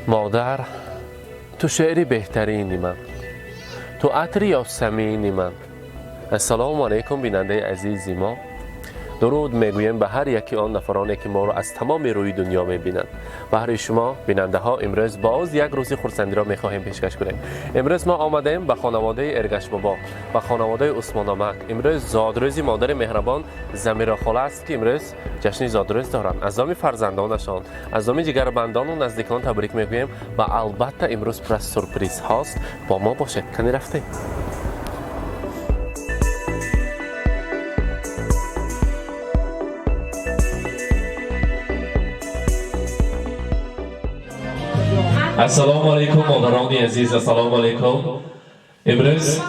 Модар, ту шеъри беҳтарини ман, ту атри ёсамини ман. Ассалому алайкум, бинандаи азизи мо. Дуруд мегӯем ба ҳар яки он нафароне, ки моро аз тамоми рӯи дунё мебинанд. Баҳри шумо бинандаҳо имрӯз боз як рӯзи хурсандиро мехоҳем пешкаш кунем. Имрӯз мо омадем ба хонаводаи Эргашбобо, ба хонаводаи Усмономак. Имрӯз зодрӯзи модари меҳрабон Замира хола аст, ки имрӯз ҷашни зодрӯз доранд. Аз номи фарзандонашон, аз номи ҷигарбандону наздикон табрик мегӯем ва албатта имрӯз пур аз сюрпризҳост. Бо мо бошед. Кани, рафтем. Ассалому алайкум, модарони азиз, ассалому алайкум. Имрӯз,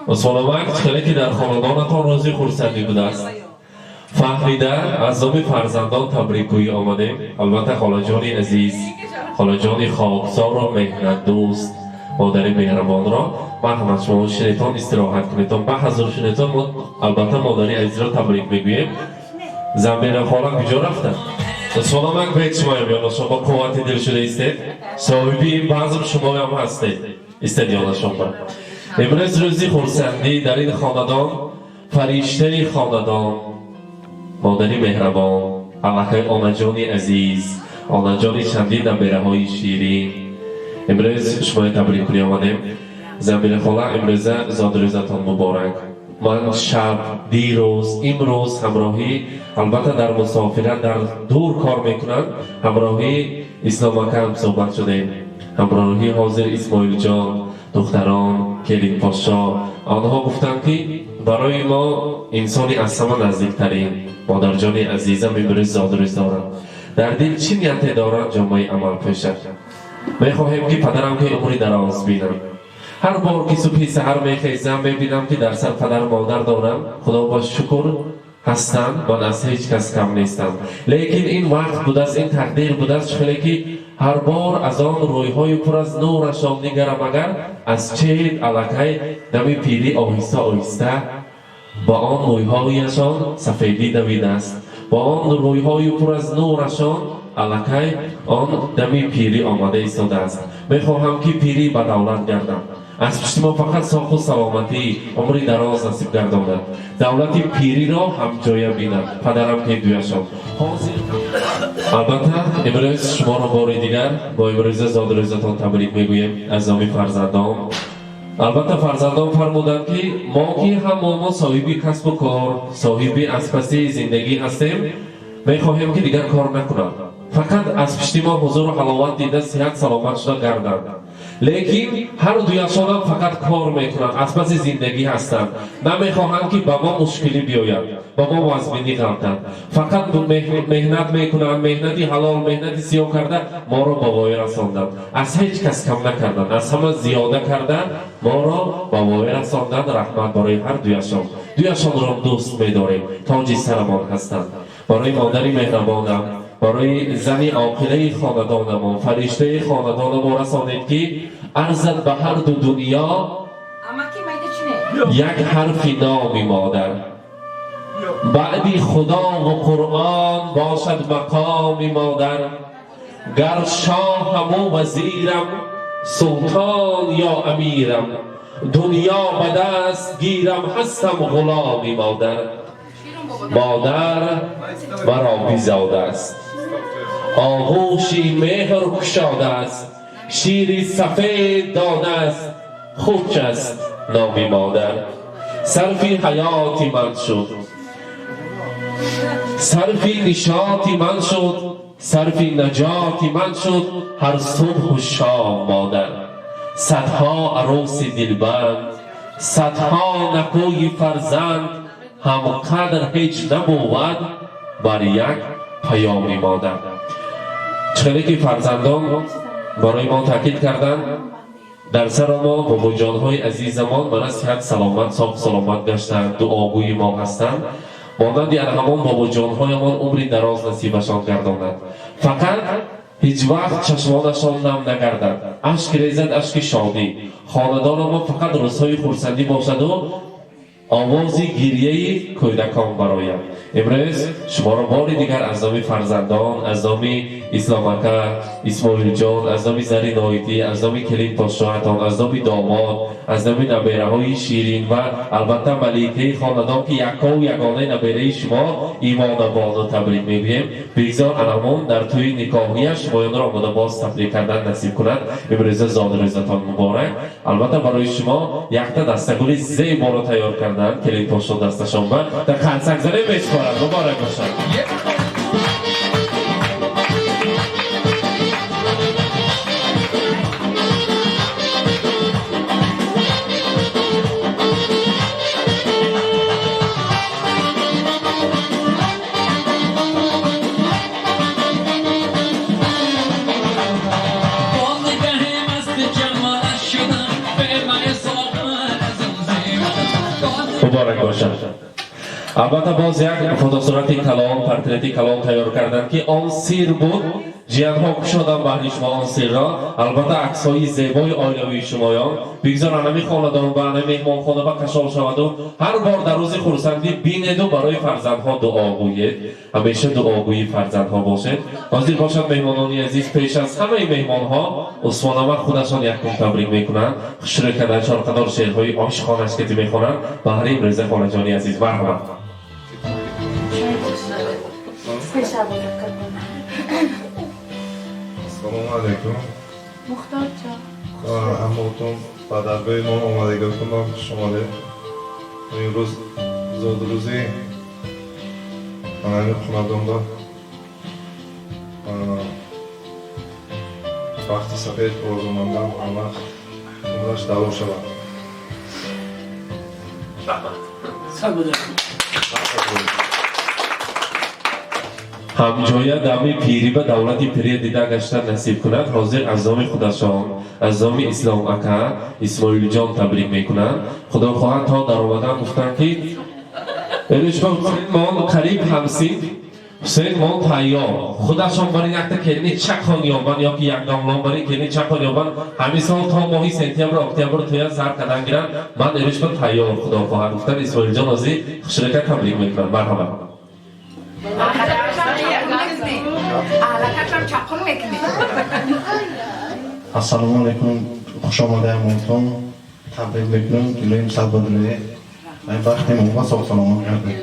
Усмономак, хеле ки дар хонадонатон рӯзи хурсандӣ будааст, фаҳмида аз номи фарзандон табрикгӯӣ омадем. Албатта, холаҷони азиз, холаҷони хоксору меҳнатдӯст, модари меҳрабонро марҳамат, шумо шинетон, истироҳат кунедон, ба ҳазур шинетон. Мо албатта модари азизро табрик мегӯем. Замира хола куҷо рафтанд? Усмономак, бед шумоям ёнашон бо қуввати дил шуда истед. Соҳиби ин базм шумоям ҳастед. Истед ёнашон ба. Имрӯз рӯзи хурсандӣ дар ин хонадон, фариштаи хонадон, модари меҳрабон, аллакай онаҷони азиз, онаҷони чандин набераҳои ширин. Имрӯз шумоя табрик кунӣ омадем. Замира хола, имрӯза зодрӯзатон муборак. Ман шаб, дирӯз, имрӯз ҳамроҳӣ, албатта, дар мусофират, дар дур кор мекунанд, ҳамроҳӣ Исломакам суҳбат шудем, ҳамроҳӣ ҳозир Исмоилҷон, духтарон, келинпошо. Онҳо гуфтанд, ки барои мо инсони аз ҳама наздиктарин модарҷони азизам имрӯз зодрӯз доранд. Дар дил чӣ нияте доранд, ҷомаи амал пӯшад. Мехоҳем, ки падарам ки умри дароз бинанд. Ҳар бор ки субҳи саҳар мехезам, мебинам, ки дар сар падар модар дорам. Худо ба шукр, ҳастанд, ман аз ҳеҷ кас кам нестам. Лекин ин вақт будааст, ин тақдир будааст, хеле ки ҳар бор аз он рӯйҳои пур аз нурашон нигарам, агар аз чед аллакай дами пирӣ оҳиста оҳиста ба он мӯйҳояшон сафедӣ давидааст, ба он рӯйҳои пур аз нурашон аллакай он дами пирӣ омада истодааст. Мехоҳам, ки пирӣ ба давлат гардам. Аз пушти мо фақат соқу саломатӣ, умри дароз насиб гардонад, давлати пириро ҳамҷоя бинад падарам ки дуяшон ҳозир. Албатта, имрӯз шуморо бори дигар бо имрӯза зодрӯзатон табрик мегӯем аз номи фарзандон. Албатта, фарзандон фармуданд, ки мо ки ҳамо мо соҳиби касбу кор, соҳиби аз паси зиндагӣ ҳастем, мехоҳем, ки дигар кор накунанд, фақат аз пишти мо ҳузуру ҳаловат дида, сиҳат саломат шуда гарданд. Лекин ҳар дуяшонам фақат кор мекунанд, аз паси зиндагӣ ҳастанд, намехоҳанд, ки ба мо мушкилӣ биёяд, ба мо вазбинӣ ғалтад. Фақат меҳнат мекунанд, меҳнати ҳалол, меҳнати сиёҳ карда моро ба воя расонданд. Аз ҳеҷ кас кам накарданд, аз ҳама зиёда карда моро ба воя расонданд. Раҳмат барои ҳар дуяшон. Дуяшонро дӯст медорем, тоҷи сарамон ҳастанд. Барои модари меҳрабонам, барои зани оқилаи хонадонамон, фариштаи хонадонамо расонед, ки арзад ба ҳар ду дунё як ҳарфи номи модар. Баъди Худову Қуръон бошад мақоми модар. Гар шоҳаму вазирам, султон ё амирам, дунё ба даст гирам, ҳастам ғуломи модар. Модар маро бизодааст, оғӯши меҳр кушодааст, шири сафед додааст, хуш аст номи модар. Сарфи ҳаёти ман шуд, сарфи нишоти ман шуд, сарфи наҷоти ман шуд ҳар субҳу шом модар. Садҳо арӯси дилбанд, садҳо накӯи фарзанд ҳамқадр ҳеҷ набувад бар як паёми модар. Чхеле ки фарзандон барои мо таъкид карданд, дар саро мо бобоҷонҳои азизамон мана сиҳат саломат, соғ саломат гаштанд, дуогӯи мо ҳастанд. Монанди ана ҳамон бобоҷонҳоямон умри дароз насибашон гардонад. Фақат ҳеҷ вақт чашмонашон нам нагардад, ашк резад, ашки шодӣ. Хонадонамон фақат рӯзҳои хурсандӣ бошаду. Овози гирьяи кӯдакон барояд. Имрӯз шуморо бори дигар аз номи фарзандон, аз номи Исломака, Исмоилҷон, аз номи Зари Ноитӣ, аз номи келин подшоҳатон, аз номи домод, аз номи набераҳои ширин ва албатта маликаи хонадон, ки яккову ягонаи набераи шумо Имонабону, табрик мегӯем. Бигзор анамон дар тӯи никоҳияш шумоёнро омода боз табрик кардан насиб кунад. Имрӯза зодрӯзатон муборак. Албатта, барои шумо якта дастагули зеборо тайёр карданд келин подшоҳ, дасташон ба дар қарсакзанӣ месупорад. Муборак бошад. Муборак бошад. Албатта, боз як фотосурати калон, портрети калон тайёр карданд, ки он сир буд. Ҷиянҳо кушоданд баҳри шумо он сирро. Албатта, аксҳои зебои оилавии шумоён. Бигзор анами хонадон ба анами меҳмонхона ба кашол шаваду ҳар бор дар рӯзи хурсандӣ бинеду барои фарзандҳо дуо гӯед. Ҳамеша дуогӯи фарзандҳо бошед. Ҳозир бошад, меҳмонони азиз, пеш аз ҳамаи меҳмонҳо Усмонама худашон якум табрик мекунанд. Хушрӯ кардан чорқадор шеърҳои ошиқонаш ки мехонанд баҳри имрӯза. Холаҷони азиз, марҳамат. Пешавоза кардам. Ассалому алайкум. Мухторҷон. Ҳамаатон ба даргоҳи мо омадагиатон ба хуш омадед. Имрӯз зодрӯзи ҳамаи хонадонда бахти сафед орзумандам, ҳамавақт умраш дароз шавад. Раҳмат. Сабуда. Ҳамҷоя дами пирӣ ба давлати пирия дида гашта насиб кунад. Ҳозир аз номи худашон, аз номи Ислом ака, Исмоилҷон табрик мекунанд. Худо хоҳад, то даромадан гуфтанд, ки эрушба мон қариб ҳамсин Ҳусейн мон тайёр худашон барин якта келини чақон ёбан ёки як домлон барин келини чақон ёбан, ҳамин сол то моҳи сентябр, октябр туя сар кадан гиранд. Ман эрушба тайёр, худо хоҳад, гуфтан. Исмоилҷон ҳозир хушрака табрик мекунанд. Марҳамат. Алакашам чақон мекунӣ. Ассалому алайкум, хуш омадаямонтон, табрик мекунам, дилоим садбадрӯе бахти мо соғ саломат гардед.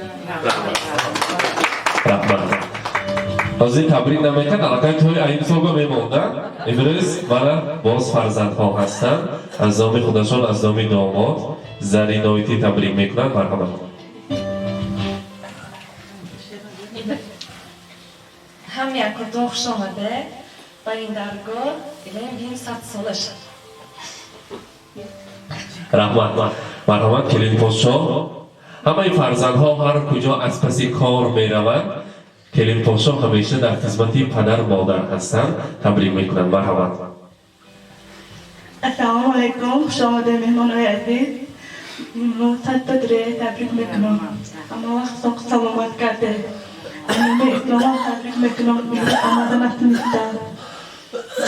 Раҳмат. Ҳозир табрик намекард, аллакай тӯи аимсолба мемонда. Имрӯз мана боз фарзандҳо ҳастанд, аз номи худашон, аз номи домод Зариноитӣ табрик мекунанд. Марҳамат. Ҳам якотон хуш омаде ба ин даргоҳ. Илоҳим бинем, 100 сола шад. Раҳмат. Марҳамат, келин подшоҳ. Ҳамаи фарзандҳо ҳар куҷо аз паси кор мераванд, келин подшоҳ ҳамеша дар хизмати падар модар ҳастанд. Табрик мекунанд. Марҳамат. Ассалому алайкум, хуш омадед, меҳмонои азиз. Садбадрӯе табрик мекунам. Ҳама вақт соғ саломат гардед. Амоми Исломам табрик мекунам, омада натунистам.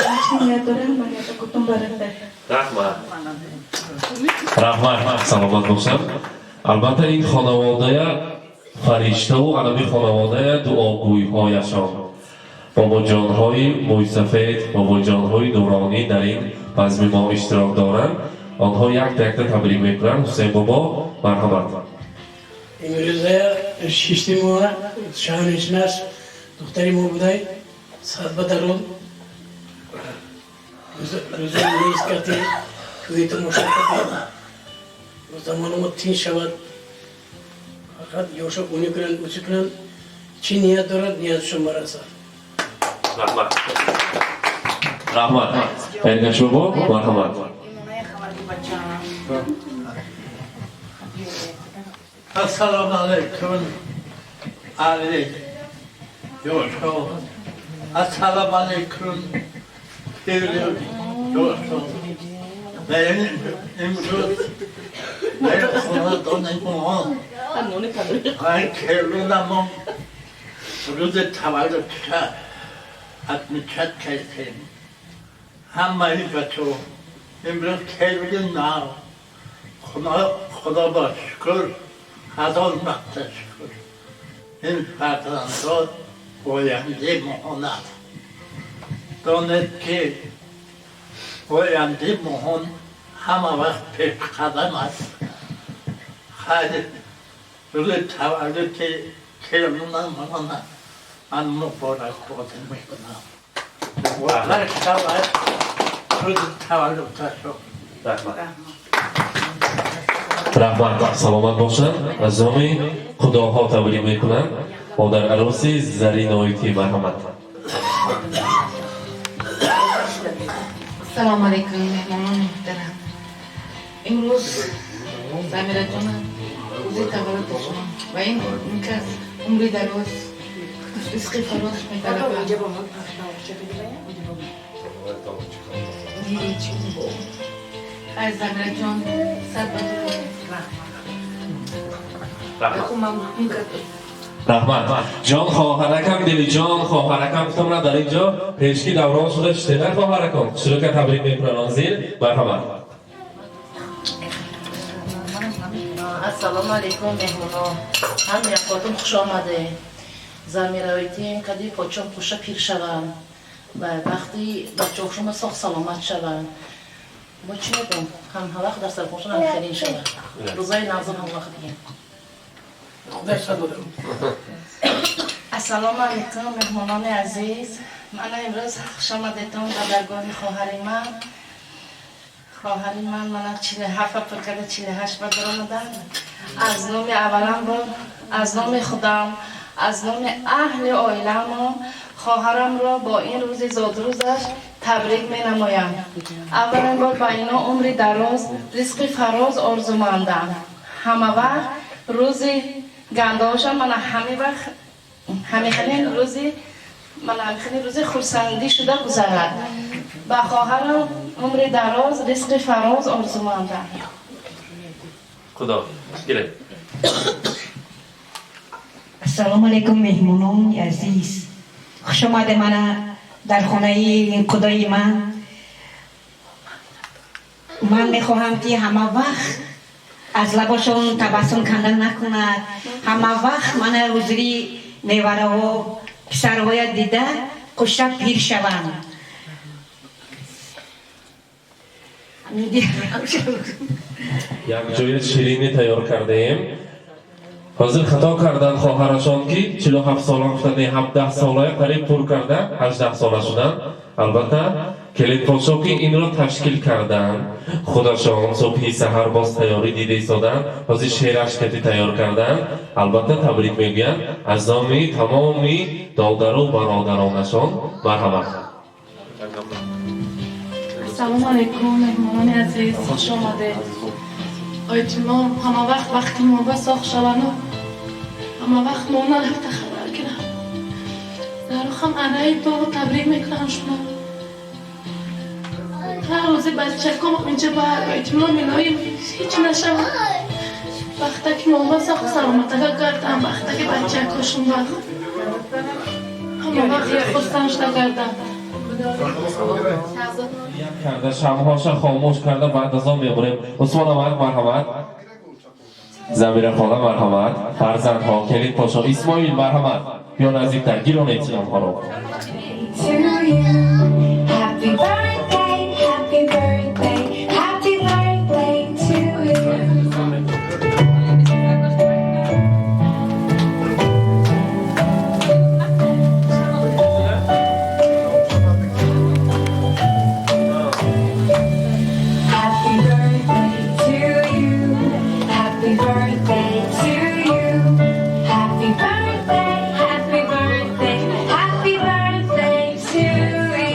Ҳарчи ният дорем, ба ниятакотон барасед. Раҳмат, раҳмат, саломат бошад. Албатта, ин хонаводая фариштаву анами хонаводая дуогӯйҳояшон, бобоҷонҳои мӯйсафед, бобоҷонҳои нуронӣ дар ин базми мо иштирок доранд. Онҳо якта якта табрик мекунанд. Ҳусейн бобо, марҳамат. Имрӯза шишти мо шаҳнишинаш духтари мо будай, садба дарон рӯза нест кати кӯи тамошо кардем. Замони мо тинч шавад, фақат ёша уни кунанд, уси кунанд, чӣ ният дорад, ниятшон барасад. Раҳмат, раҳмат. Эргаш бобо, марҳамат. Ассалому алайкум, аҳли ёшон. Ассалому алайкум, пири ёшон. Имрӯз дар хонадони мо келинамон рӯзи таваллудша отмечать кардем. Ҳамаи бачаҳо имрӯз келини нав, Худо ба шукр. Ҳазор марта шукр. Ин фарзандҳо ояндаи моҳон аст. Донед, ки ояндаи моҳон ҳама вақт пешқадам аст. Хайр, рӯзи таваллуди келинам ман муборакбодӣ мекунам. Муборак шавад рӯзи таваллудашон. Раҳмат, саломат бошанд. Аз номи худоҳо табрик мекунам. Модар арӯси Зариноити, марҳамат. Салому алайкум, меҳмонони муҳтарам. Имрӯз Замираҷонам рӯзи таваллудашон ва ин кас умри дароз, ризқи фароз металабад. Хай, Замираҷон, сад ба Раҳмат, ҷон хоҳаракам, дили ҷон хоҳаракам, гуфтам дар ин ҷо пешки даврон шуда шитена хоҳаракон шурука табрик мекунанд он зир, марҳамат. Ассалому алайкум, меҳмоно, ҳам якотун хуш омаде. Замираоитин кади почон пуша пир шаванд ва вақти бачаҳошума соғ саломат шаванд. Мо чӣ мегӯм, ҳам вақт дар сарпошон ҳам хелин шаванд, рӯзои нағзам ҳам вақт дигем. Ассалому алайкум, меҳмонони азиз. Мана имрӯз хушомадетон ба даргоҳи хоҳари ман. Хоҳари ман мана 47 пур карда, 48 ба даромадам. Аз номи аввалан бор аз номи худам, аз номи аҳли оиламон хоҳарамро бо ин рӯзи зодрӯзаш табрик менамоям. Аввалин бор ба ино умри дароз, ризқи фароз орзумандам. Ҳама вақт рӯзи гандоша мана ҳами вақт ҳамихелин рӯзи мана ҳамихелин рӯзи хурсандӣ шуда гузарад. Ба хоҳарам умри дароз, ризқи фароз орзумандам. Худо гиред. Ассалому алайкум, меҳмонони азиз, хуш омаде мана дар хонаи худои ман. Ман мехоҳам, ки ҳама вақт аз лабошон табассум канда накунад, ҳама вақт мана ҳузури мевараҳо, писарҳоя дида хушта пир шаванд. Як ҷоя ширинӣ тайёр кардаем. Ҳозир хато карданд хоҳарашон, ки 47 сола гуфтанд, 17 солая қариб пур карда, 18 сола шуданд. Албатта, келинпошо, ки инро ташкил карданд, худашон субҳи саҳар боз тайёрӣ дида истоданд, ҳозир шерашкати тайёр карданд. Албатта, табрик мегӯянд аз номи тамоми додару бародаронашон. Марҳамат. Ассалому алайкум, меҳмонони азиз, хуш омадед. Ойтимо ҳама вақт вақти мо ба соғ шавану ҳама вақт мо нарафта хабар гирам. Зарухам араи боғу табрик мекунам шумо. Ҳар рӯзи бачаком инҷа ба ойтимо минои ҳеҷ нашавад. Вақтаки мо ба соғ саломатага гардам, вақтаки бачакошум ба ҳама вақт хурсанд шуда гардам. Карда шамҳоша хомӯш карда, баъд аз он мебурем. Усмон омад, марҳамат. Замира хола, марҳамат. Фарзандҳо, келин пошо, Исмоил, марҳамат. Биё наздиктар, гиронед синонҳоро. Happy birthday, happy birthday, happy birthday to you. Happy birthday to you. Happy birthday to you. Happy birthday, happy birthday, happy birthday to you.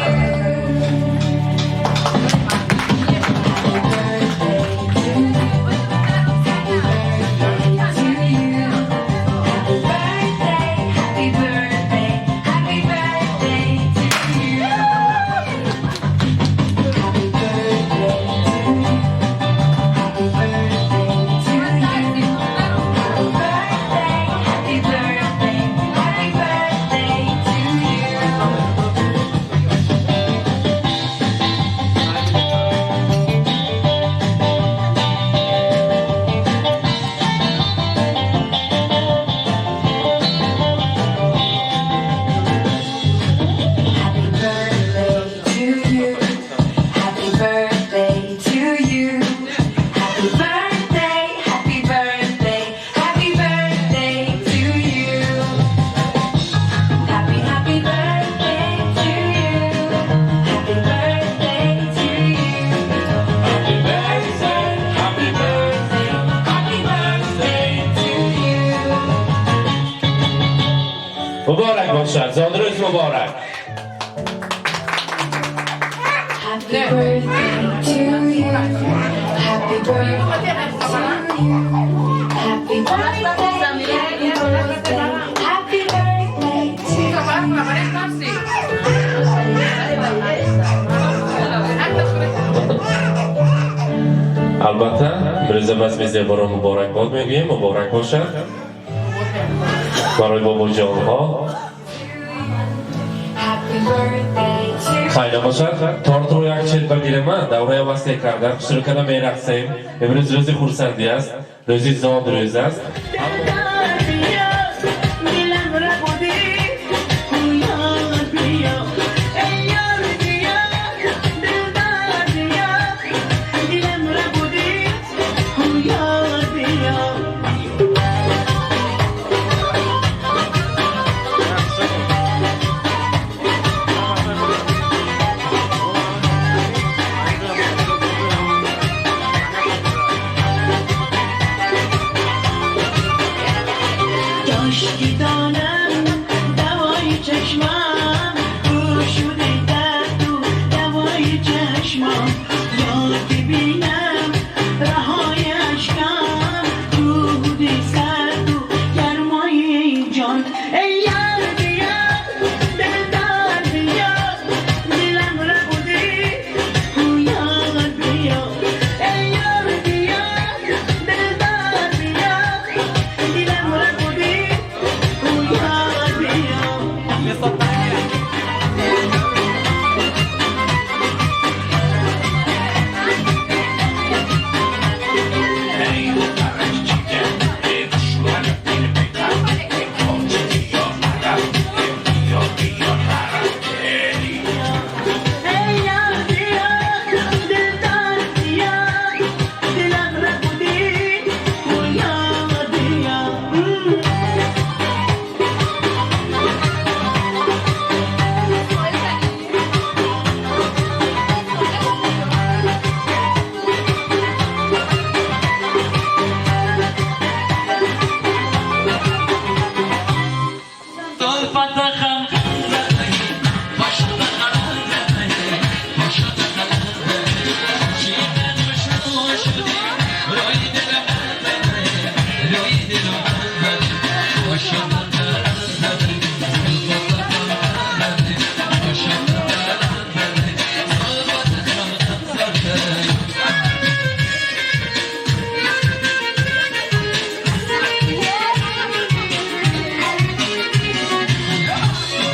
Муборак бошад, зодрӯз муборак. Happy birthday to you. Happy birthday to you. Happy birthday, happy birthday, happy birthday to you. Албатта, имрӯза базми зеборо муборакбод мегӯем. Муборак бошад барои бобоҷонҳо. Happy birthday to Хай, набошад, тортро як чет багирема, даврая васеъ карда, хушрӯ карда мерақсем. Имрӯз рӯзи хурсандӣ аст, рӯзи зодрӯз аст. دلم ربودی یار بیا ای یار بیا دلدار بیا دلم ربودی یار بیا. کاشکی دانم دوای چشمم شده درد و دوای چشمم یا که بینم رهای اشکم دود سرد و گرمای جان. ای یار بیا دلدار بیا دلم ربودی یار بیا ای یار بیا دلدار بیا دلم ربودی یار بیا. ای یار بیا دلدار بیا دلم ربودی یار بیا. You.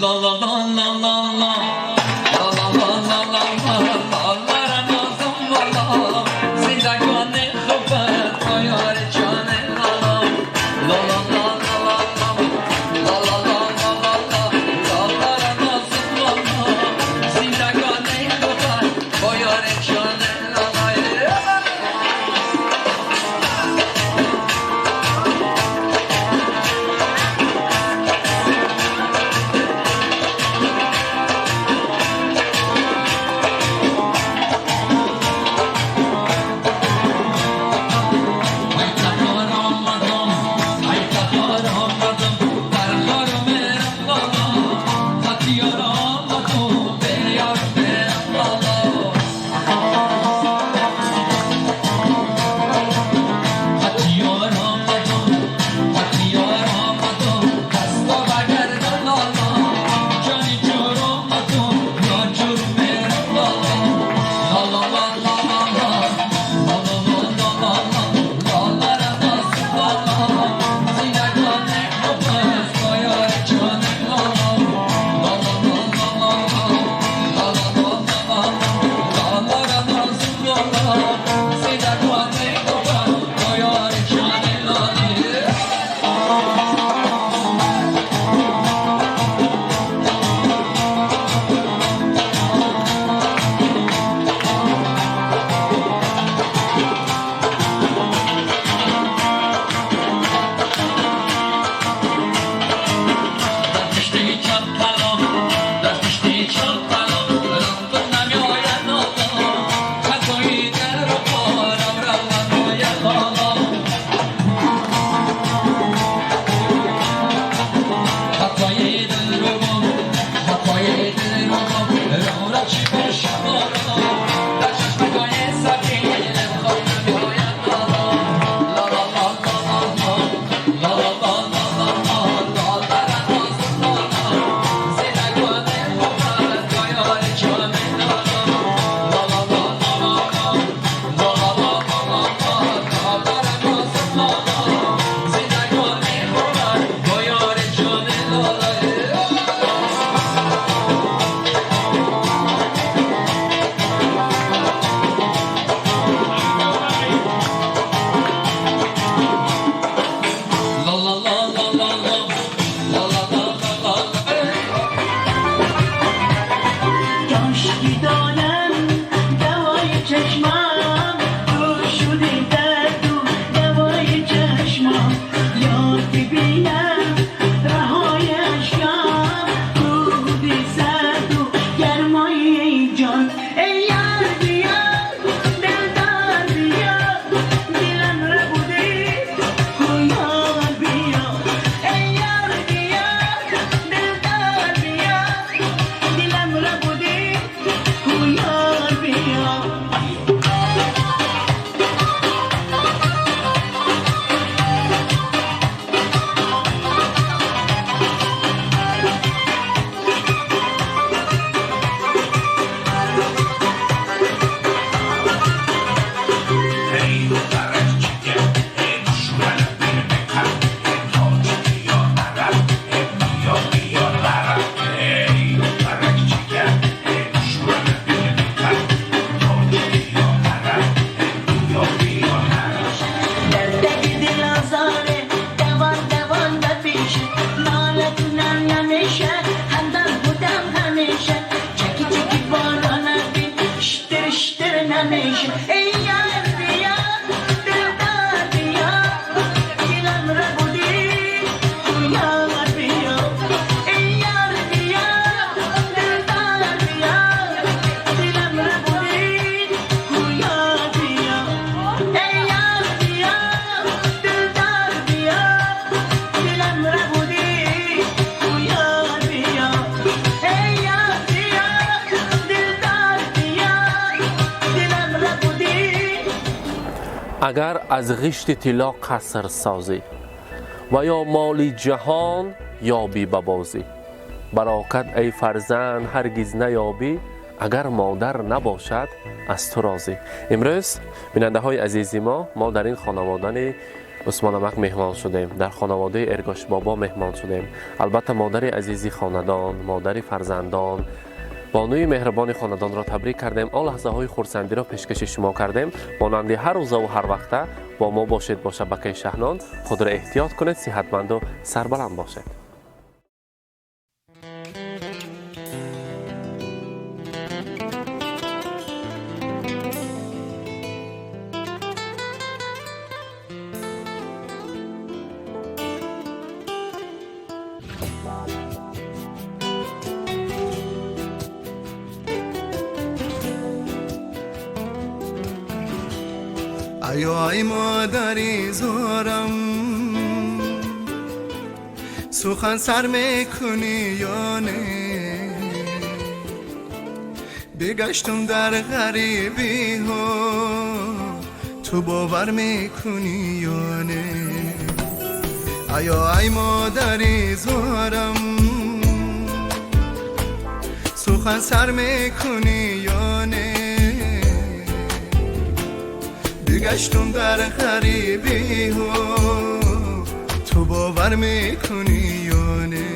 La la la la la la la la la la la la la la nazım la zindagani khubet ayar jane la la la la la la la la la la la la la la nazım la zindagani khubet ayar jane la la. Агар аз ғишти тилло қаср созӣ ва ё моли ҷаҳон ёбӣ ба бозӣ, барокат эй фарзанд ҳаргиз наёбӣ, агар модар набошад аз ту розӣ. Имрӯз бинандаҳои азизи мо, мо дар ин хонаводани Усмонамак меҳмон шудем, дар хонаводаи Эргошбобо меҳмон шудем. Албатта, модари азизи хонадон, модари фарзандон, бонуи меҳрубони хонадонро табрик кардем, он лаҳзаҳои хурсандиро пешкаши шумо кардем. Монанди ҳар рӯзаву ҳар вақта бо мо бошед бо шабакаи Шаҳнон. Худро эҳтиёт кунед, сиҳатманду сарбаланд бошед. ای مادری زارم، سخن سر میکنی یا نه؟ بگشتم در غریبی ها، تو باور میکنی یا نه؟ ایا ای مادری زارم، سخن سر میکنی یا نه؟ بگشتم در غریبی ها، تو باور میکنی یا نه؟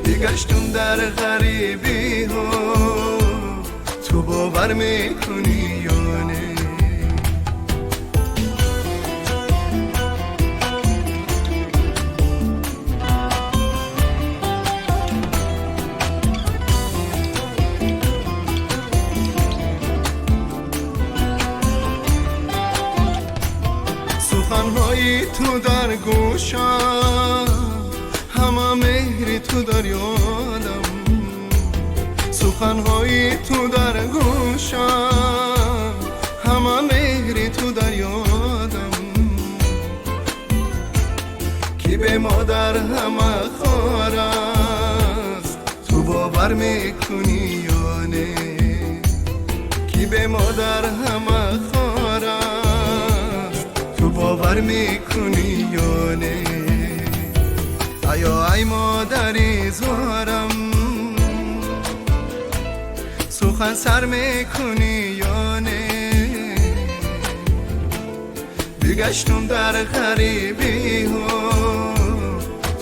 بگشتم در غریبی ها، تو باور میکنی یا نه؟ سخنهای تو در گوشم، همه مهری تو در یادم. سخنهای تو در گوشم، همه مهری تو در یادم. که به مادر همه خار است، تو باور میکنی یا نه؟ که به مادر همه خار است، تو باور میکنی یا نه؟ ایا ای مادری زارم، سخن سر میکنی یا نه؟ بگشتم در غریبی ها،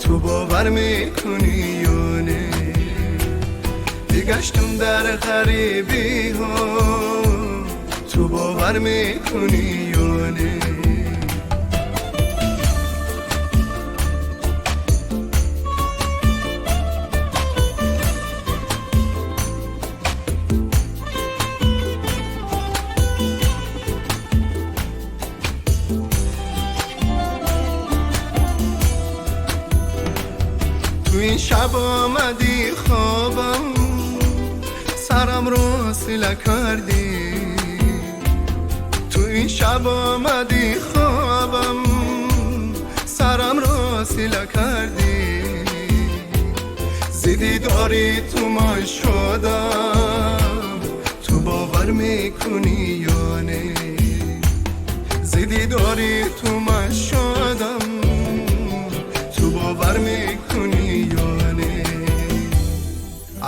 تو باور میکنی یا نه؟ بگشتم در غریبی ها، تو باور میکنی یا نه؟ تو این شب آمدی خوابم، سرم رو سیله کردی. تو این شب آمدی خوابم، سرم رو سیله کردی. زیدی داری تو ما شدم، تو باور میکنی یا نه؟ زیدی داری تو ما شدم، تو باور میکنی یا نه؟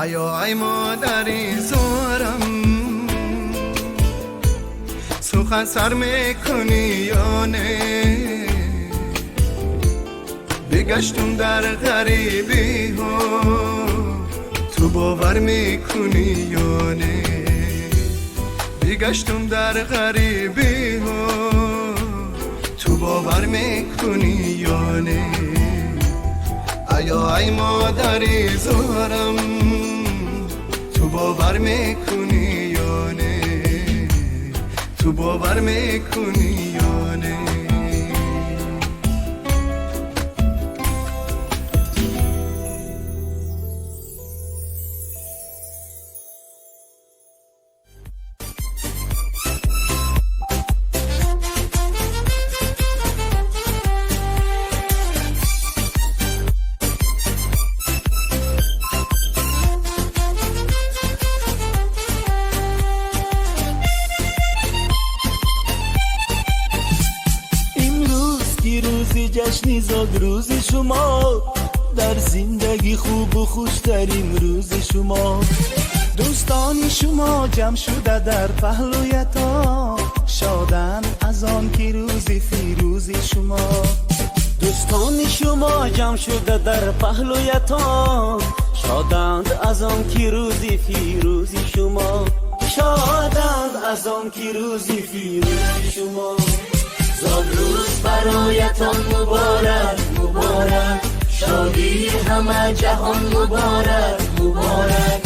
ایا ای مادری زارم، سخن سر میکنی یا نه؟ بگشتم در غریبی ها، تو باور میکنی یا نه؟ بگشتم در غریبی ها، تو باور میکنی یا نه؟ ایا ای مادری زارم، تو باور میکنی یا نه؟ تو باور میکنی یا نه؟ جشنی زاد روز شما، در زندگی خوب و خوشترین روز شما. دوستان شما جمع شده در پهلویتان، Шоданд аз он ки рӯзи фирӯзи шумо. Дӯстони шумо ҷамъ шуда дар паҳлӯятон, шоданд аз он ки рӯзи фирӯзи шумо, шоданд аз он ки рӯзи фирӯзи шумо. Зодрӯз бароятон муборак, муборак, шодии ҳама ҷаҳон муборак, муборак.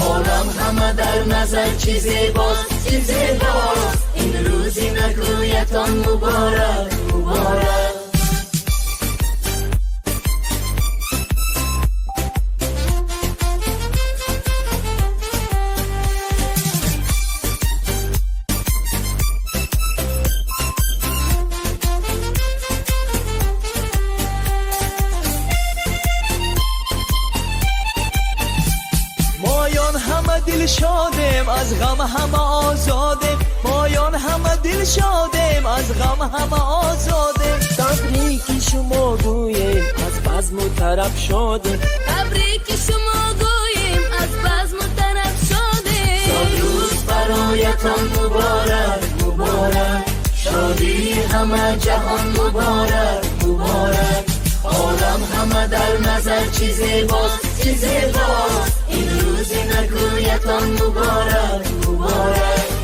Олам ҳама дар назар чӣ зебост, чӣ зебост, ин рӯзи накӯятон муборак, муборак. Моён ҳама дилшодем, аз ғам ҳама озодем, моён ҳама дилшодем, аз ғам ҳама озодем. Табрики шумо гӯем, аз базму тараб шодем. Табрики шумо гӯем, аз базму тараб шодем. Зодрӯз бароятон муборак, муборак, шодии ҳама ҷаҳон муборак, муборак. Олам ҳама дар назар чӣ зебост, чӣ зебост, ин рӯзи накӯятон муборак, муборак.